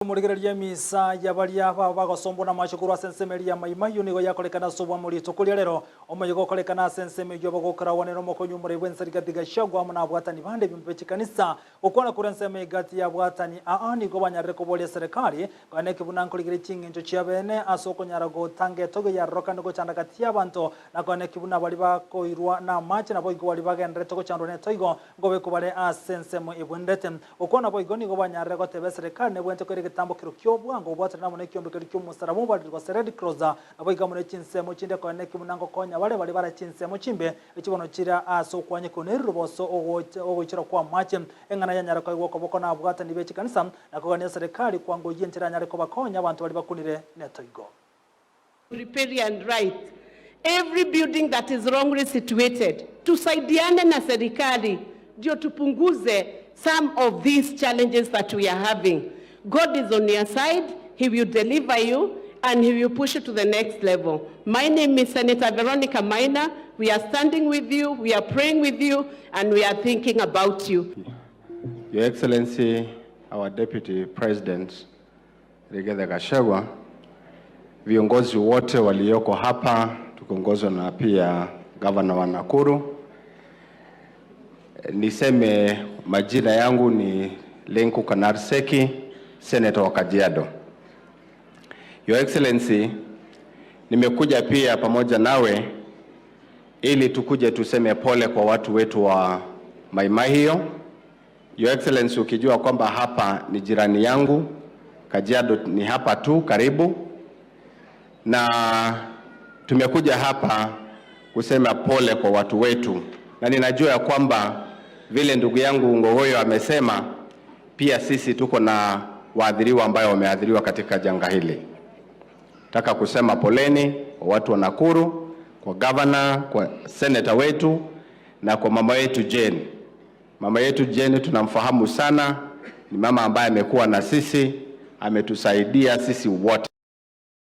Omorigereria emisa ya baria baba bagosombwa namache korwa ase ensemo eria ya Mai-Mahiu nigo yakorekana ase obwamo rituko ria rero. Omoyega okorekana ase ensemo eyio obogokorawanera omokonyi omorai bw'ense Rigathi Gachagua amo nabwatani bande ebiombe bie chikanisa. Gokwana korwa ensemo egati y'abwatani aa nigo banyarire koboria eserekari konya neki buna nkorigereria ching'encho chiabeene ase okonyara gotanga etogo eyarorokane gochanda gati y'abanto na konya neki buna baria bakoirwa namache naboigo baria bagendererete gochandwa netoigo Nkobekwa bare ase ensemo ebwenerete. Gokwana boigo nigo banyarire goteba eserekari nebwenerete koira egetambokero ki'obwango gobwatanera amo nekiombe keria ki'omosaraba omobariri gose Red Cross, naboigo amo ne chinsemo chinde konya neki buna ngokonya bare baria bare chinsemo chimbe echi bono chire ase okwanyekwa neriroba gose ogoichora kw'amache. Eng'ana yanyare koegwa okoboko nabwatani be chikanisa na kogania eserekari kwangoyia enchera yanyare kobakonya abanto baria bakunire netoigo. Riparian right. Every building that is wrongly situated, tusaidiane na serikali ndio tupunguze some of these challenges that we are having. God is on your side, he will deliver you and he will push you to the next level. My name is Senator Veronica Maina. We are standing with you, we are praying with you, and we are thinking about you. Your Excellency, our Deputy President Rigathi Gachagua, viongozi wote walioko hapa tukiongozwa na pia gavana wa Nakuru. Niseme majina yangu ni Lenku Kanarseki, Senator wa Kajiado. Your Excellency, nimekuja pia pamoja nawe ili tukuje tuseme pole kwa watu wetu wa Mai Mahiu. Your Excellency, ukijua kwamba hapa ni jirani yangu, Kajiado ni hapa tu karibu, na tumekuja hapa kusema pole kwa watu wetu, na ninajua ya kwamba vile ndugu yangu Ngogoyo amesema, pia sisi tuko na waathiriwa ambayo wameathiriwa katika janga hili. Nataka kusema poleni kwa watu wa Nakuru, kwa governor, kwa senator wetu na kwa mama yetu Jane. Mama yetu Jane tunamfahamu sana, ni mama ambaye amekuwa na sisi, ametusaidia sisi wote.